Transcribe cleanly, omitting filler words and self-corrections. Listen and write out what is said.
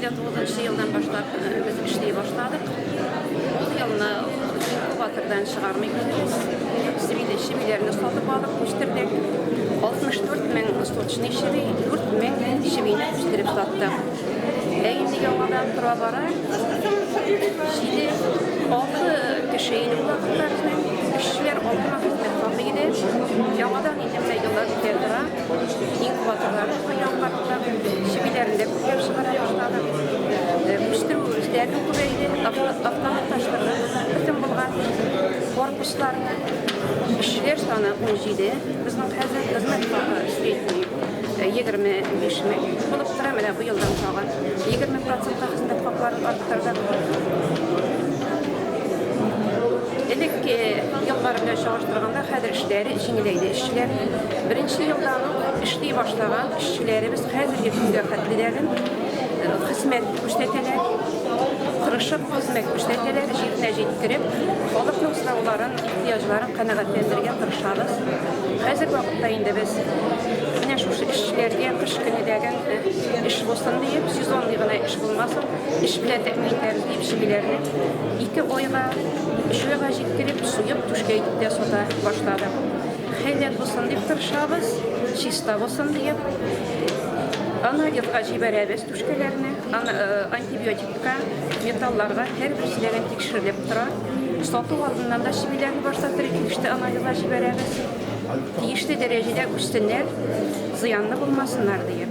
2009 елдан башлап без эшли башладык. Ул елны инкубатордан чыгармый үзебез. Чебиләрне сатып алып үстердек. 64 мең сочный чеби, 4 мең чебине үстереп саттык. Ә инде яңадан тора бара җиде, алты кеше иде ул вакытта безнең. Эшчеләр алтына хезмәт хакы иде. Яңадан инде менә еллар үтә тора. Инкубаторларны яңарттык, чебиләрне дә күпләп чыгара башладык. Үстерү эшләре күбәйде, автоматлаштырдык бөтен булган корпусларны. Эшчеләр саны 17, безнең хәзер хезмәт хакы средний 25 мең булып тора. Менә быелдан тагын 20 процентка хезмәт хакларын арттырдык. Элекке еллар белән чагыштырганда хәзер эшләре җиңеләйде. Эшчеләр беренче елдан ук эшли башлаган эшчеләребез хәзерге көнгә хәтлеләрен хезмәт күрсәтәләр, тырышып хезмәт күрсәтәләр, җиренә җиткереп, халыкның сорауларын, ихтыяҗларын канәгатьләндерергә тырышабыз. Хәзерге вакытта инде без менә шушы эшчеләргә кыш көне дәген эш булсын диеп, сезонный гына эш булмасын, эш белән тәэмин итәбез диеп, чебиләрне ике айга, өч айга җиткереп, суеп, түшкә итеп тә сата башладык. Хәләл булсын дип тырышабыз, чиста булсын диеп. Анализга җибәрәбез түшкәләрне, антибиотикка, металларга һәрберселәрен тикшерелеп тора. Сату алдыннан да чебиләрне башта терекилештә анализга җибәрәбез. Тиешле дәрәҗәдә үссеннәр, зыянлы булмасыннар диеп.